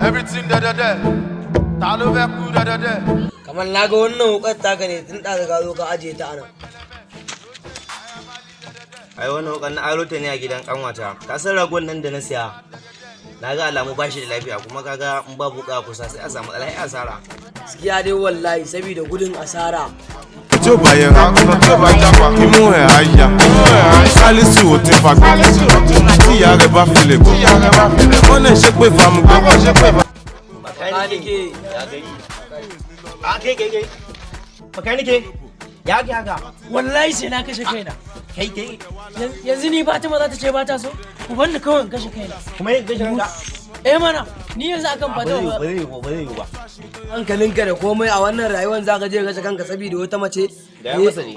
Everything dẹ́dẹ́dẹ́, ta ló fẹ́ kú dẹ́dẹ́dẹ́? Kamar na ga wannan wukar taka ne tun ɗazu ka zo ka ajiye ta anan. Ai wannan wukan na aro ta ne a gidan kanwata. Ka san ragon nan da na siya, na ga alamu ba shi da lafiya, kuma kaga in babu wuka kusa sai a samu matsala, ai asara. Gaskiya dai wallahi, saboda gudun asara. Tí ó bá yẹra, tí ó bá jápa, imú ẹ̀ á yá. Sálísù ò ti fagbọ́, tí ìyá rẹ̀ bá fi lè gbọ́, wọ́n lè ṣépè fámugbó. Makanike. Ya gari a kai kai kai, makanike, ya ke haka? Wallahi sai na kashe kaina. Kai kai. Yanzu ni Fatima za ta ce ba ta so? Ku bar ni kawai in kashe kaina. Kuma yin kashe kanka? Eh mana, ni yanzu akan ba zai Fatima yiwu ba. Ba zai yiwu ba, zai yiwu ba. Hankalinka da komai, a wannan rayuwar za ka je kashe kanka saboda wata mace? Da ya masa ne.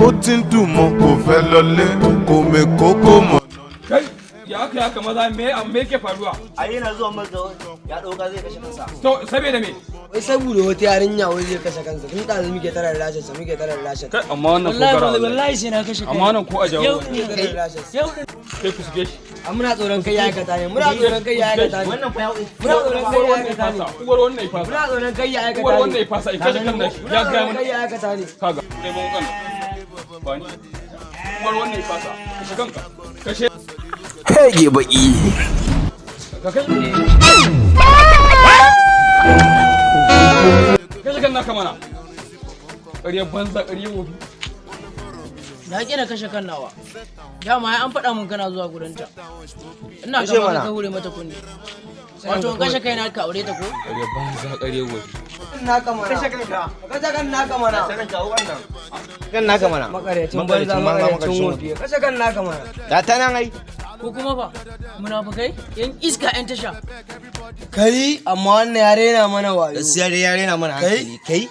Ó ti ń dùn mọ́, kò fẹ́ lọlé, kò mè kókó mọ́. Kai, ya aka yi haka maza? Me ke faruwa? Ai yana zuwa maka ya dauka zai kashe kansa. To saboda me? Wai saboda wata yarinya wai zai kashe kansa. Tun ɗazu muke tara rashin sa, muke tara rashin. Kai, amma wannan ko Wallahi gara. wallahi sai na kashe kaina. Amma wannan ko a jawo. Yau Muke tara rashin sa. Yau din. Kai, ku shige shi. A muna tsoron kai ya aikata ne, muna tsoron kai ya aikata ne. Wannan fa ya Muna tsoron kai Uwar ya wannan ya aikata ne. fasa, uwar wannan ya fasa. Muna tsoron kai ya aikata Uwar ne. wannan ya fasa, ya kashe kan nashi. Muna Ya ga tsoron mun. kai ya aikata ne. Kaga neman wukan ba ni. Uwar wannan ya fasa, kashe kanka, kashe. Hege baki. Ka kashe, kashe kan naka mana. Ƙaryar banza, ƙaryar wofi. Na ƙi na kashe kan nawa. Dama ai an faɗa mun kana zuwa gurinta. Ina Kashe kama mana. ka hure mata kunne. Wato in kashe kaina ka aure ta ko? Ƙaryar banza, ƙaryar wofi. Naka mana. Kashe kanka. Kashe kan naka mana. Kashe kanka wannan kan naka mana. Makaryacin banza, makaryacin wofi, kashe kan naka mana. Da ta nan ai. Ko kuma fa munafukai, yan iska, yan tasha. Kai, amma wannan ya rena mana wayo. Gaskiya dai ya rena mana hankali kai.